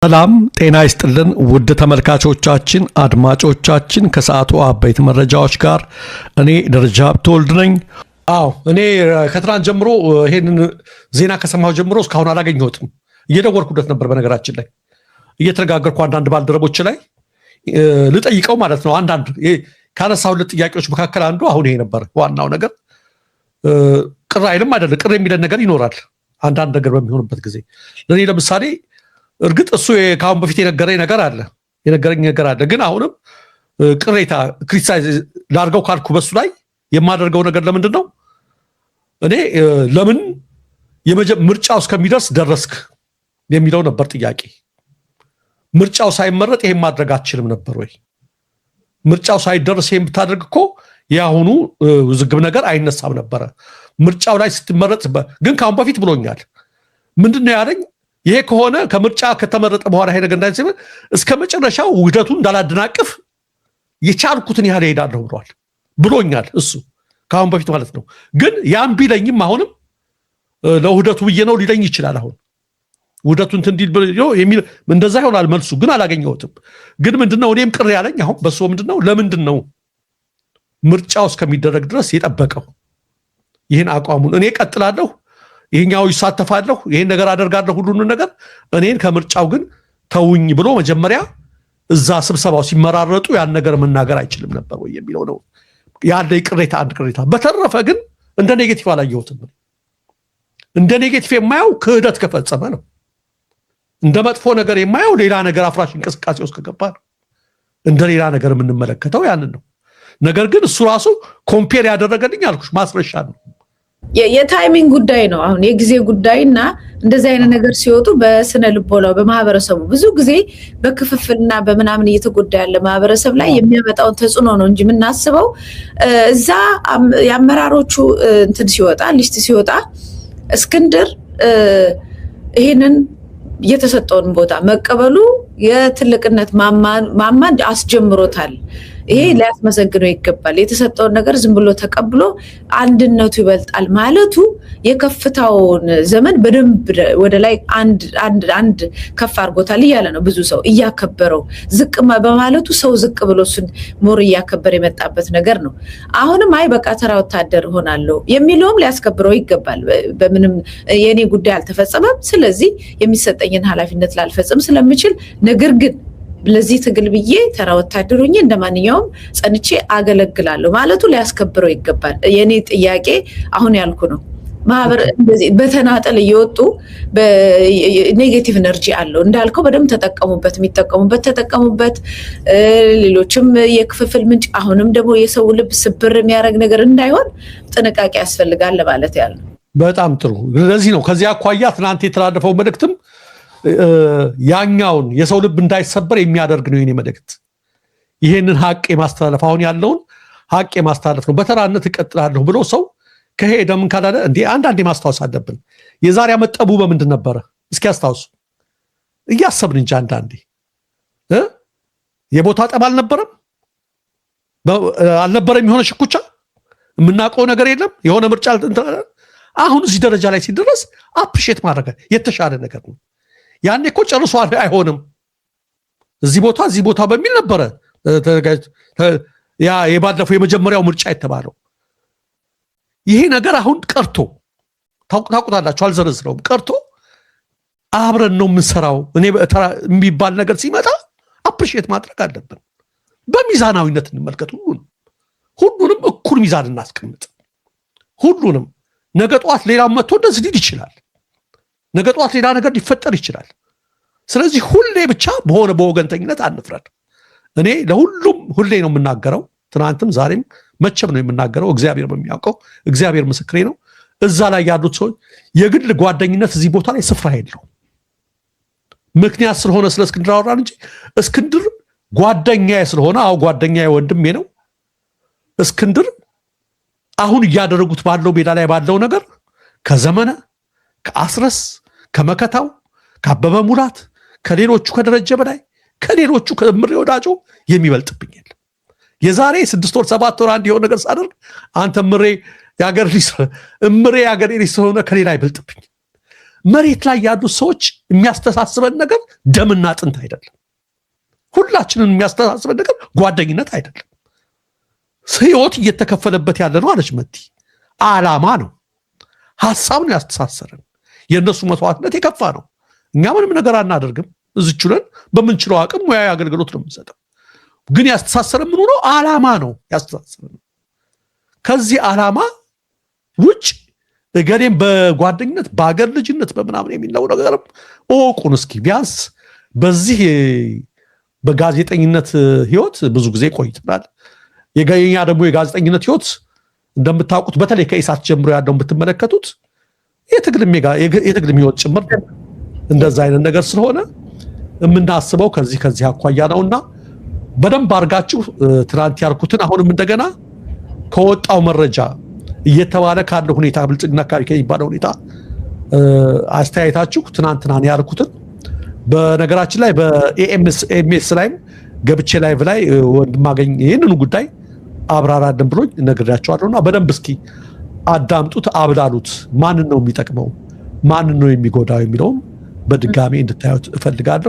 ሰላም ጤና ይስጥልን ውድ ተመልካቾቻችን፣ አድማጮቻችን ከሰዓቱ አበይት መረጃዎች ጋር እኔ ደረጃ ሀብተወልድ ነኝ። አዎ፣ እኔ ከትናንት ጀምሮ ይሄንን ዜና ከሰማሁ ጀምሮ እስካሁን አላገኘሁትም። እየደወልኩለት ነበር፣ በነገራችን ላይ እየተነጋገርኩ አንዳንድ ባልደረቦች ላይ ልጠይቀው ማለት ነው። አንዳንድ ካነሳሁለት ጥያቄዎች መካከል አንዱ አሁን ይሄ ነበር። ዋናው ነገር ቅር አይልም አይደለም፣ ቅር የሚለን ነገር ይኖራል። አንዳንድ ነገር በሚሆንበት ጊዜ ለእኔ ለምሳሌ እርግጥ እሱ ከአሁን በፊት የነገረኝ ነገር አለ። ግን አሁንም ቅሬታ criticize ላድርገው ካልኩ በሱ ላይ የማደርገው ነገር ለምንድን ነው? እኔ ለምን ምርጫው እስከሚደርስ ደረስክ የሚለው ነበር ጥያቄ። ምርጫው ሳይመረጥ ይሄን ማድረግ አትችልም ነበር ወይ? ምርጫው ሳይደርስ ይሄን ብታደርግ እኮ የአሁኑ ውዝግብ ነገር አይነሳም ነበረ። ምርጫው ላይ ስትመረጥ ግን ከአሁን በፊት ብሎኛል። ምንድን ነው ያለኝ? ይሄ ከሆነ ከምርጫ ከተመረጠ በኋላ ይሄ ነገር እንዳይሰማ እስከ መጨረሻው ውህደቱን እንዳላደናቅፍ የቻልኩትን ያህል እሄዳለሁ ብሏል፣ ብሎኛል። እሱ ከአሁን በፊት ማለት ነው። ግን ያም ቢለኝም አሁንም ለውህደቱ ብዬ ነው ሊለኝ ይችላል። አሁን ውህደቱ እንትን እንዲል የሚል እንደዛ ይሆናል መልሱ። ግን አላገኘሁትም። ግን ምንድነው እኔም ቅር ያለኝ አሁን በሱ ምንድነው፣ ለምንድን ነው ምርጫው እስከሚደረግ ድረስ የጠበቀው? ይህን አቋሙን እኔ ቀጥላለሁ፣ ይሄኛው ይሳተፋለሁ፣ ይሄን ነገር አደርጋለሁ፣ ሁሉንም ነገር እኔን ከምርጫው ግን ተውኝ ብሎ መጀመሪያ እዛ ስብሰባው ሲመራረጡ ያን ነገር መናገር አይችልም ነበር ወይ የሚለው ነው ያለ ቅሬታ፣ አንድ ቅሬታ። በተረፈ ግን እንደ negative አላየሁትም። እንደ negative የማየው ክህደት ከፈጸመ ነው። እንደ መጥፎ ነገር የማየው ሌላ ነገር አፍራሽ እንቅስቃሴ ውስጥ ከገባ ነው። እንደ ሌላ ነገር የምንመለከተው ያንን ነው። ነገር ግን እሱ ራሱ compare ያደረገልኝ አልኩሽ ማስረሻ ነው። የ timing ጉዳይ ነው። አሁን የጊዜ ጉዳይ እና እንደዚህ አይነት ነገር ሲወጡ በስነ ልቦናው በማህበረሰቡ ብዙ ጊዜ በክፍፍልና በምናምን እየተጎዳ ያለ ማህበረሰብ ላይ የሚያመጣውን ተጽዕኖ ነው እንጂ የምናስበው እዛ የአመራሮቹ እንትን ሲወጣ፣ list ሲወጣ እስክንድር ይህንን የተሰጠውን ቦታ መቀበሉ የትልቅነት ማማን አስጀምሮታል። ይሄ ሊያስመሰግነው ይገባል። የተሰጠውን ነገር ዝም ብሎ ተቀብሎ አንድነቱ ይበልጣል ማለቱ የከፍታውን ዘመን በደንብ ወደ ላይ አንድ አንድ አንድ ከፍ አድርጎታል እያለ ነው ብዙ ሰው እያከበረው። ዝቅ በማለቱ ሰው ዝቅ ብሎ እሱን more እያከበረ የመጣበት ነገር ነው። አሁንም አይ በቃ ተራ ወታደር ሆናለሁ የሚለውም ሊያስከብረው ይገባል። በምንም የእኔ ጉዳይ አልተፈጸመም፣ ስለዚህ የሚሰጠኝን ኃላፊነት ላልፈጽም ስለምችል ነገር ግን ለዚህ ትግል ብዬ ተራ ወታደር ሆኜ እንደ ማንኛውም ጸንቼ አገለግላለሁ ማለቱ ሊያስከብረው ይገባል። የእኔ ጥያቄ አሁን ያልኩ ነው። ማህበር እንደዚህ በተናጠል እየወጡ negative energy አለው እንዳልከው በደንብ ተጠቀሙበት፣ የሚጠቀሙበት ተጠቀሙበት። ሌሎችም የክፍፍል ምንጭ አሁንም ደግሞ የሰው ልብ ስብር የሚያደርግ ነገር እንዳይሆን ጥንቃቄ ያስፈልጋል ለማለት ያህል ነው። በጣም ጥሩ። ለዚህ ነው ከዚህ አኳያ ትናንት የተላለፈው መልእክትም ያኛውን የሰው ልብ እንዳይሰበር የሚያደርግ ነው የኔ መልእክት። ይሄንን ሀቅ የማስተላለፍ፣ አሁን ያለውን ሀቅ የማስተላለፍ ነው። በተራነት እቀጥላለሁ ብሎ ሰው ከሄደ ምን ካላለ እንዴ አንዳንዴ ማስታወስ አለብን። የዛሬ ዓመት ጠቡ በምንድን ነበረ? እስኪ አስታውሱ። እያሰብን እንጂ አንዳንዴ የቦታ ጠብ አልነበረም አልነበረም? የሆነ ሽኩቻ የምናውቀው ነገር የለም። የሆነ ምርጫ አሁን እዚህ ደረጃ ላይ ሲደረስ appreciate ማድረግ የተሻለ ነገር ነው። ያኔ እኮ ጨርሶ አይሆንም፣ እዚህ ቦታ እዚህ ቦታ በሚል ነበረ ያ የባለፈው የመጀመሪያው ምርጫ የተባለው። ይሄ ነገር አሁን ቀርቶ ታውቁታላችሁ፣ አልዘረዝረውም። ቀርቶ አብረን ነው የምንሰራው እኔ የሚባል ነገር ሲመጣ appreciate ማድረግ አለብን። በሚዛናዊነት እንመልከት። ሁሉንም ሁሉንም እኩል ሚዛን እናስቀምጥ። ሁሉንም ነገ ጠዋት ሌላ መጥቶ እንደዚህ ሊል ይችላል። ነገ ጠዋት ሌላ ነገር ሊፈጠር ይችላል። ስለዚህ ሁሌ ብቻ በሆነ በወገንተኝነት አንፍረድ። እኔ ለሁሉም ሁሌ ነው የምናገረው። ትናንትም ዛሬም መቼም ነው የምናገረው። እግዚአብሔር በሚያውቀው፣ እግዚአብሔር ምስክሬ ነው። እዛ ላይ ያሉት ሰዎች የግል ጓደኝነት እዚህ ቦታ ላይ ስፍራ የለውም። ምክንያት ስለሆነ ስለ እስክንድር አወራን እንጂ እስክንድር ጓደኛዬ ስለሆነ፣ አዎ ጓደኛዬ ወንድሜ ነው። እስክንድር አሁን እያደረጉት ባለው ሜዳ ላይ ባለው ነገር ከዘመነ፣ ከአስረስ፣ ከመከታው፣ ከአበበ ሙላት፣ ከሌሎቹ፣ ከደረጀ በላይ፣ ከሌሎቹ ከምሬ ወዳጆ የሚበልጥብኝ የለም። የዛሬ 6 ወር 7 ወር አንድ የሆነ ነገር ሳደርግ አንተ እምሬ የሀገር ልጅ፣ እምሬ የሀገር ልጅ ስለሆነ ከሌላ አይበልጥብኝ። መሬት ላይ ያሉት ሰዎች የሚያስተሳስበን ነገር ደምና አጥንት አይደለም። ሁላችንን የሚያስተሳስበን ነገር ጓደኝነት አይደለም። ህይወት እየተከፈለበት ያለ ነው አለች መቲ። አላማ ነው፣ ሀሳብ ነው ያስተሳሰረን። የእነሱ መስዋዕትነት የከፋ ነው። እኛ ምንም ነገር አናደርግም። እዚች ነን፣ በምንችለው አቅም ሙያዊ አገልግሎት ነው የምንሰጠው። ግን ያስተሳሰረን ምኑ ነው? አላማ ነው ያስተሳሰረን። ከዚህ አላማ ውጭ እገሌም በጓደኝነት፣ በአገር ልጅነት፣ በምናምን የሚለው ነገርም እወቁን እስኪ። ቢያንስ በዚህ በጋዜጠኝነት ህይወት ብዙ ጊዜ ቆይተናል። የኛ ደግሞ የጋዜጠኝነት ህይወት እንደምታውቁት በተለይ ከኢሳት ጀምሮ ያለውን ብትመለከቱት የትግልም ህይወት ጭምር እንደዛ አይነት ነገር ስለሆነ የምናስበው ከዚህ ከዚህ አኳያ ነውና በደንብ አድርጋችሁ ትናንት ያልኩትን አሁንም እንደገና ከወጣው መረጃ፣ እየተባለ ካለው ሁኔታ፣ ብልጽግና አካባቢ ከሚባለው ሁኔታ አስተያየታችሁ ትናንትና ያልኩትን፣ በነገራችን ላይ በኤኤምኤስ ላይም ገብቼ live ላይ ወንድማገኝ ይህንኑ ጉዳይ አብራራልን ብሎኝ ነግሬያቸዋለሁና በደንብ እስኪ አዳምጡት፣ አብላሉት። ማንን ነው የሚጠቅመው፣ ማንን ነው የሚጎዳው የሚለውም በድጋሚ እንድታዩት እፈልጋለሁ።